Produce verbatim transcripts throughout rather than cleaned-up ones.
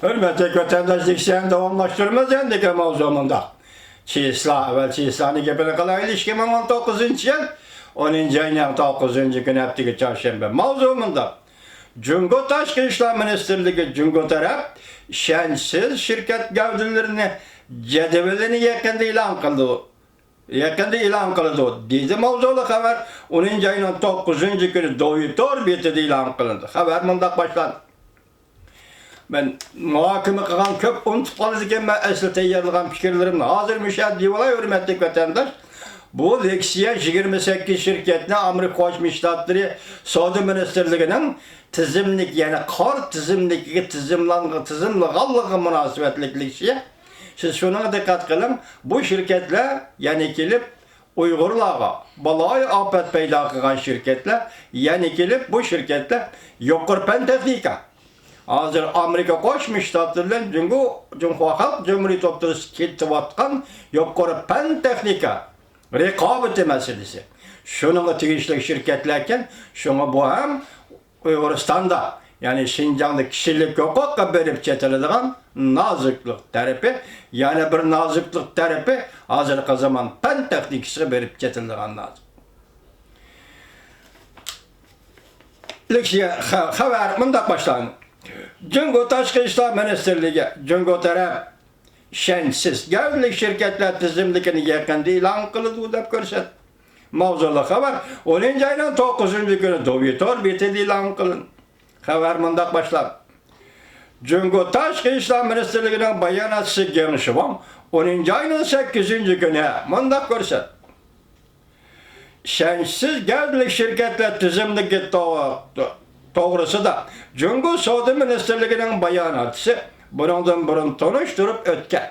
ھۆرمەتلىك ۋەتەنداشلار، سەن داۋاملاشتۇرىمىز. ئەمدىكى ماۋزۇ مۇنداق. چېسلا، ئەۋۋەل چېسلانى گېپىنى قىلايلى. ئىككى مىڭ ئون توققۇزىنچى يىل ئونىنچى ئاينىڭ توققۇزىنچى كۈنى، ھەپتىگە چارشەنبە. ماۋزۇ مۇنداق. جۇڭگو تاشقى ئىشلار مىنىستىرلىكى جۇڭگو تەرەپ ئىشەنچسىز شىركەت گەۋدىلىرىنى جەدۋىلىنى يېقىندا ئېلان قىلدى. يېقىندا ئېلان قىلىدۇ، دېدى ماۋزۇلۇق خەۋەر. ئونىنچى ئاينىڭ توققۇزىنچى كۈنى دوۋى تور بېتىدە ئېلان قىلىندى. خەۋەر مۇنداق باشلاندى. مەن مۇھاكىمە قىلغان، كۆپ ئۇنتۇپ قالىدىكەنمەن ئەسلى تەييارلىغان پىكىرلىرىمنى. ھازىر مۇشۇ يەردە دېيىۋالاي، ھۆرمەتلىك ۋەتەنداش. بۇ لېكسىيە يىگىرمە سەككىز شىركەتنى ئامېرىكا قوشما شتاتلىرى سودا مىنىستىرلىكىنىڭ تىزىملىك، يەنى قارا تىزىملىكىگە تىزىملانغان، تىزىملىغانلىقىغا مۇناسىۋەتلىك لېكسىيە. سىز شۇنىڭغا دىققەت قىلىڭ، بۇ شىركەتلەر يەنە كېلىپ ئۇيغۇرلارغا بالايىئاپەت پەيدا قىلغان شىركەتلەر، يەنە كېلىپ بۇ شىركەتلەر يۇقىرى پەن تېخنىكا. ھازىر ئامېرىكا قوشما شتاتلىرى بىلەن جۇڭگو، جۇڭخۇا خەلق جۇمھۇرىيىتى ئوتتۇرىسىدا كېتىۋاتقان يۇقىرى پەن تېخنىكا رىقابىتى مەسىلىسى. شۇنىڭغا تېگىشلىك شىركەتلەركەن، شۇڭا بۇ ھەم ئۇيغۇرىستاندا، يەنى شىنجاڭدا كىشىلىك ھوقۇققا بېرىپ چېتىلىدىغان نازۇكلۇق تەرىپى، يەنە بىر نازۇكلۇق تەرىپى، ھازىرقى زامان پەن تېخنىكىسىغا بېرىپ چېتىلىدىغان نازۇك. لېكسىيە خە-، خەۋەر مۇنداق باشلاندى. جۇڭگو تاشقى ئىشلار مىنىستىرلىكى جۇڭگو تەرەپ ئىشەنچسىز گەۋدىلىك شىركەتلەر تىزىملىكىنى يېقىندا ئېلان قىلىدۇ، دەپ كۆرسەتتى. ماۋزۇلۇق خەۋەر ئونىنچى ئاينىڭ توققۇزىنچى كۈنى دوۋى تور بېتىدە ئېلان قىلىندى. خەۋەر مۇنداق باشلاندى. جۇڭگو تاشقى ئىشلار مىنىستىرلىكىنىڭ باياناتچىسى گېڭ شىۋاڭ ئونىنچى ئاينىڭ سەككىزىنچى كۈنى مۇنداق كۆرسەتتى. ئىشەنچسىز گەۋدىلىك شىركەتلەر تىزىملىكى تو-، تو-، توغرىسىدا جۇڭگو سودا مىنىستىرلىكىنىڭ باياناتچىسى بۇنىڭدىن بۇرۇن تونۇشتۇرۇپ ئۆتكەن.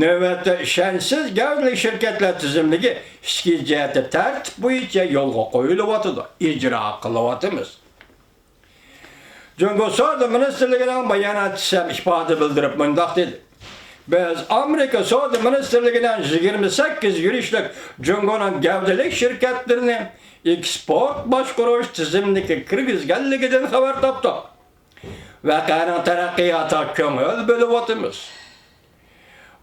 نۆۋەتتە ئىشەنچسىز گەۋدىلىك شىركەتلەر تىزىملىكى ئىچكى جەھەتتە تەرتىپ بويىچە يولغا قويۇلۇۋاتىدۇ، ئىجرا قىلىۋاتىمىز. جۇڭگو سودا مىنىستىرلىكىنىڭ باياناتچىسى ھەم ئىپادە بىلدۈرۈپ مۇنداق دېدى: بىز ئامېرىكا سودا مىنىستىرلىكىنىڭ يىگىرمە سەككىز يۈرۈشلۈك جۇڭگونىڭ گەۋدىلىك شىركەتلىرىنى ئېكسپورت باشقۇرۇش تىزىملىكىگە كىرگۈزگەنلىكىدىن خەۋەر تاپتۇق. ۋەقەنىڭ تەرەققىياتىغا كۆڭۈل بۆلۈۋاتىمىز.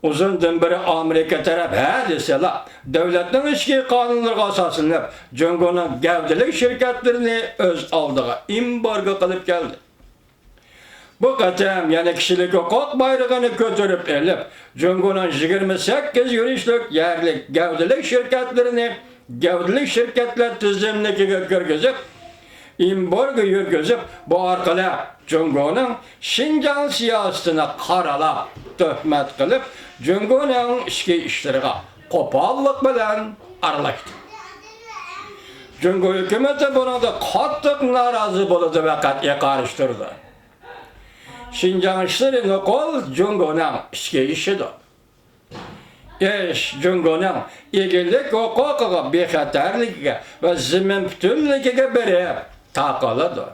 ئۇزۇندىن بېرى ئامېرىكا تەرەپ ھە دېسىلا، دۆلەتنىڭ ئىچكى قانۇنلىرىغا ئاساسلىنىپ، جۇڭگونىڭ گەۋدىلىك شىركەتلىرىنى ئۆز ئالدىغا ئېمبارگو قىلىپ كەلدى. بۇ قېتىم يەنە كىشىلىك ھوقۇق بايرىقىنى كۆتۈرۈپ ئېلىپ، جۇڭگونىڭ يىگىرمە سەككىز يۈرۈشلۈك يەرلىك گەۋدىلىك شىركەتلىرىنى گەۋدىلىك شىركەتلەر تىزىملىكىگە كىرگۈزۈپ، ئېمبارگو يۈرگۈزۈپ، بۇ ئارقىلىق جۇڭگونىڭ شىنجاڭ سىياسىتىنى قارىلاپ، تۆھمەت قىلىپ، جۇڭگونىڭ ئىچكى ئىشلىرىغا قوپاللىق بىلەن ئارىلاشتى. جۇڭگو ھۆكۈمىتى بۇنىڭدىن قاتتىق نارازى بولىدۇ ۋە قەتئىي قارشى تۇرىدۇ. شىنجاڭ ئىشلىرى نوقۇل جۇڭگونىڭ ئىچكى ئىشىدۇر. ئىش جۇڭگونىڭ ئىگىلىك ھوقۇقىغا، بىخەتەرلىكىگە ۋە زېمىن پۈتۈنلۈكىگە بېرىپ تاقىلىدۇ.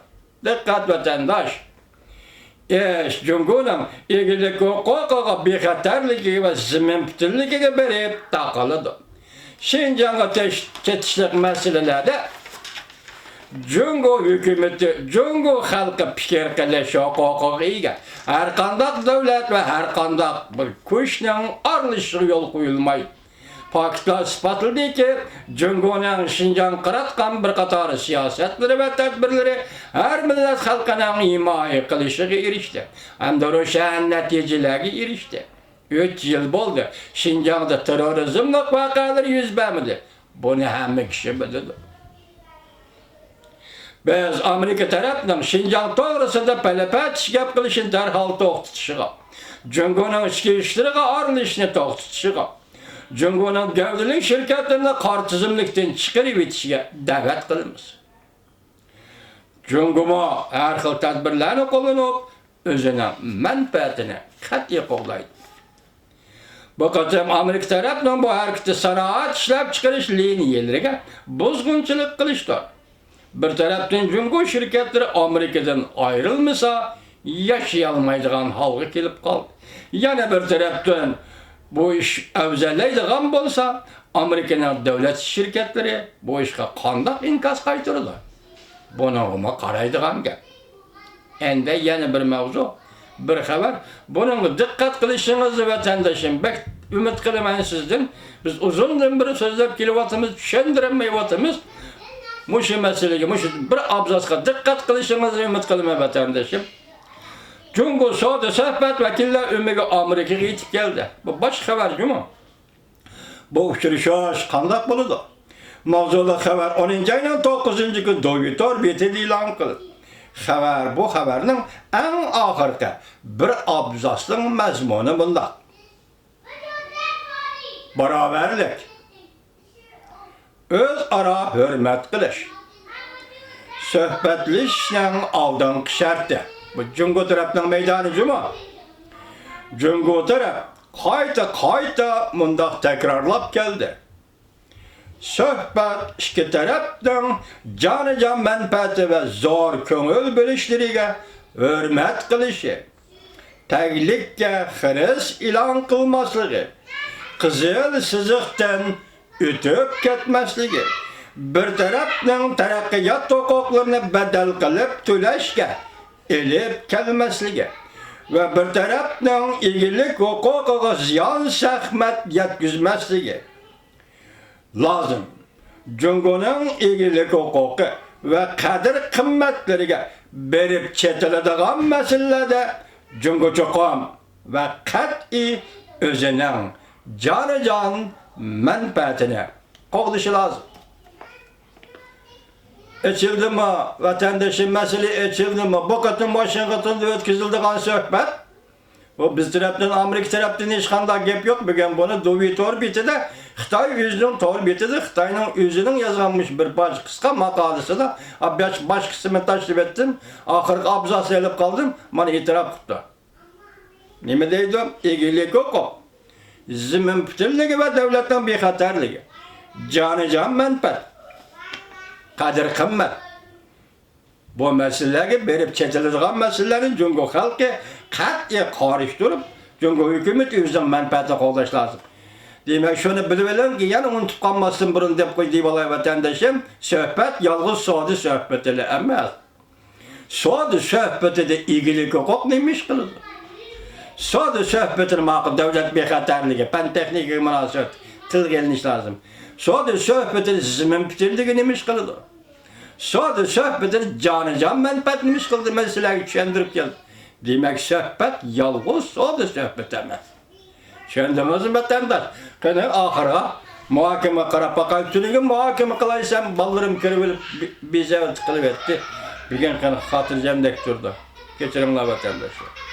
دىققەت ۋەتەنداش! ئىش جۇڭگونىڭ ئىگىلىك ھوقۇقىغا، بىخەتەرلىكىگە ۋە زېمىن پۈتۈنلۈكىگە بېرىپ تاقىلىدۇ. شىنجاڭغا تەش-، چېتىشلىق مەسىلىلەردە جۇڭگو ھۆكۈمىتى، جۇڭگو خەلقى پىكىر قىلىش ھوقۇقىغا ئىگە. ھەرقانداق دۆلەت ۋە ھەرقانداق بىر كۈچنىڭ ئارىلىشىشىغا يول قويۇلمايدۇ. پاكىتلار ئىسپاتلىدىكى، جۇڭگونىڭ شىنجاڭغا قاراتقان بىر قاتار سىياسەتلىرى ۋە تەدبىرلىرى ھەر مىللەت خەلقىنىڭ ھىمايە قىلىشىغا ئېرىشتى ھەمدە روشەن نەتىجىلەرگە ئېرىشتى. ئۈچ يىل بولدى، شىنجاڭدا تېررورىزملىق ۋەقەلەر يۈز بەرمىدى. بۇنى ھەممە كىشى بىلىدۇ. بىز ئامېرىكا تەرەپنىڭ شىنجاڭ توغرىسىدا پەلەپەتىش گەپ قىلىشىنى دەرھال توختىتىشىغا، جۇڭگونىڭ ئىچكى ئىشلىرىغا ئارىلىشىشنى توختىتىشىغا، جۇڭگونىڭ گەۋدىلىك شىركەتلىرىنى قارا تىزىملىكتىن چىقىرىۋېتىشىگە دەۋەت قىلىمىز. جۇڭگومۇ ھەر خىل تەدبىرلەرنى قوللىنىپ، ئۆزىنىڭ مەنپەئەتىنى قەتئىي قوغدايدۇ. بۇ قېتىم ئامېرىكا تەرەپنىڭ بۇ ھەرىكىتى سانائەت ئىشلەپچىقىرىش لىنىيەلىرىگە بۇزغۇنچىلىق قىلىشتۇر. بىر تەرەپتىن جۇڭگو شىركەتلىرى ئامېرىكىدىن ئايرىلمىسا، ياشىيالمايدىغان ھالغا كېلىپ قالدى. يەنە بىر تەرەپتىن، بۇ ئىش ئەۋزەللەيدىغان بولسا، ئامېرىكىنىڭ دۆلەت شىركەتلىرى بۇ ئىشقا قانداق ئىنكاس قايتۇرىدۇ؟ بۇنىڭغىمۇ قارايدىغان گەپ. ئەندە يەنە بىر مەۋزۇ، بىر خەۋەر. بۇنىڭغا دىققەت قىلىشىڭىزنى، ۋەتەندىشىم، بەك ئۈمىد قىلىمەن سىزدىن. بىز ئۇزۇندىن بېرى سۆزلەپ كېلىۋاتىمىز، چۈشەندۈرەلمەيۋاتىمىز. مۇشۇ مەسىلىگە، مۇشۇ بىر ئابزاسقا دىققەت قىلىشىڭىزنى ئۈمىد قىلىمەن، ۋەتەندىشىم. جۇڭگو سودا سۆھبەت ۋەكىللەر ئۆمىكى ئامېرىكىغا يېتىپ كەلدى. بۇ باشقا خەۋەر جۇمۇ. بۇ ئۇچرىشىش قانداق بولىدۇ؟ ماۋزۇلۇق خەۋەر ئونىنچى ئاينىڭ توققۇزىنچى كۈنى دوۋيۇ تور بېتىدە ئېلان قىلىندى. خەۋەر، بۇ خەۋەرنىڭ ئەڭ ئاخىرقى بىر ئابزاسنىڭ مەزمۇنى مۇنداق: باراۋەرلىك، ئۆزئارا ھۆرمەت قىلىش، سۆھبەتلىشىشنىڭ ئالدىنقى شەرتى. بۇ جۇڭگو تەرەپنىڭ مەيدانى جۇمۇ. جۇڭگو تەرەپ قايتا-قايتا مۇنداق تەكرارلاپ كەلدى: سۆھبەت ئىككى تەرەپنىڭ جانىجان مەنپەئەتى ۋە زور كۆڭۈل بۆلۈشلىرىگە ھۆرمەت قىلىشى، تەگلىككە خىرىس ئېلان قىلماسلىقى، قىزىل سىزىقتىن ئۆتۈپ كەتمەسلىكى، بىر تەرەپنىڭ تەرەققىيات ھوقۇقلىرىنى بەدەل قىلىپ تۆلەشكە ئېلىپ كەلمەسلىكى ۋە بىر تەرەپنىڭ ئىگىلىك ھوقۇقىغا زىيان زەخمەت يەتكۈزمەسلىكى لازىم. جۇڭگونىڭ ئىگىلىك ھوقۇقى ۋە قەدىر-قىممەتلىرىگە بېرىپ چېتىلىدىغان مەسىلىلەردە جۇڭگو چوقۇم ۋە قەتئىي ئۆزىنىڭ جانىجان مەنپەئەتىنى قوغدىشى لازىم. ئېچىلدىمۇ، ۋەتەندىشىم، مەسىلە ئېچىلدىمۇ؟ بۇ قېتىم ۋاشىنگتوندا ئۆتكۈزۈلىدىغان سۆھبەت، بۇ بىز تەرەپتىن، ئامېرىكا تەرەپتىن ھېچقانداق گەپ يوق. بۈگۈن بۇنى دوۋيۇ تور بېتىدە، خىتاي ئۆزىنىڭ تور بېتىدە، خىتاينىڭ ئۆزىنىڭ يازغان مۇشۇ بىر پارچە قىسقا ماقالىسىدا، باش-، باشقىسىنى تاشلىۋەتتىم، ئاخىرقى ئابزاسنى ئېلىپ قالدىم، مانا ئېتىراپ قىپتۇ. نېمە دەيدۇ؟ ئىگىلىك ھوقۇق، زېمىن پۈتۈنلۈكى ۋە دۆلەتنىڭ بىخەتەرلىكى، جانىجان مەنپەئەت، قەدىر-قىممەت. بۇ مەسىلىلەرگە بېرىپ چېتىلىدىغان مەسىلىلەرنى جۇڭگو خەلقى قەتئىي قارشى تۇرۇپ، جۇڭگو ھۆكۈمىتى ئۆزىنىڭ مەنپەئەتىنى قوغداش لازىم. دېمەك، شۇنى بىلىۋېلىڭكى، يەنە ئۇنتۇپ قالماستىن بۇرۇن دەپ قوي دېيىۋالاي، ۋەتەندىشىم، سۆھبەت يالغۇز سودا سۆھبىتىلا ئەمەس. سودا سۆھبىتىدە ئىگىلىك ھوقۇق نېمە ئىش قىلىدۇ؟ سودا سۆھبىتىدە ماقۇل دۆلەت بىخەتەرلىكى، پەن تېخنىكىغا مۇناسىۋەت تىلغا ئېلىنىشى لازىم. سودا سۆھبىتىدە زېمىن پۈتۈنلۈكى نېمە ئىش قىلىدۇ؟ سودا سۆھبىتىدە جانىجان مەنپەئەت نېمە ئىش قىلىدۇ؟ مەن سىلەرگە چۈشەندۈرۈپ كەلدىم. دېمەك، سۆھبەت يالغۇز سودا سۆھبىتى ئەمەس. چۈشەندىڭىزمۇ، ۋەتەنداش؟ قېنى، ئاخىرىغا مۇھاكىمە قاراپ باقايلى. تۈنۈگۈن مۇھاكىمە قىلاي دېسەم، بالىلىرىم كىرىۋېلىپ بى-، بېزەۋېتىپ قىلىۋەتتى. بۈگۈن قېنى، خاتىرجەمدەك تۇرىدۇ. كەچۈرۈڭلار، ۋەتەنداشلار.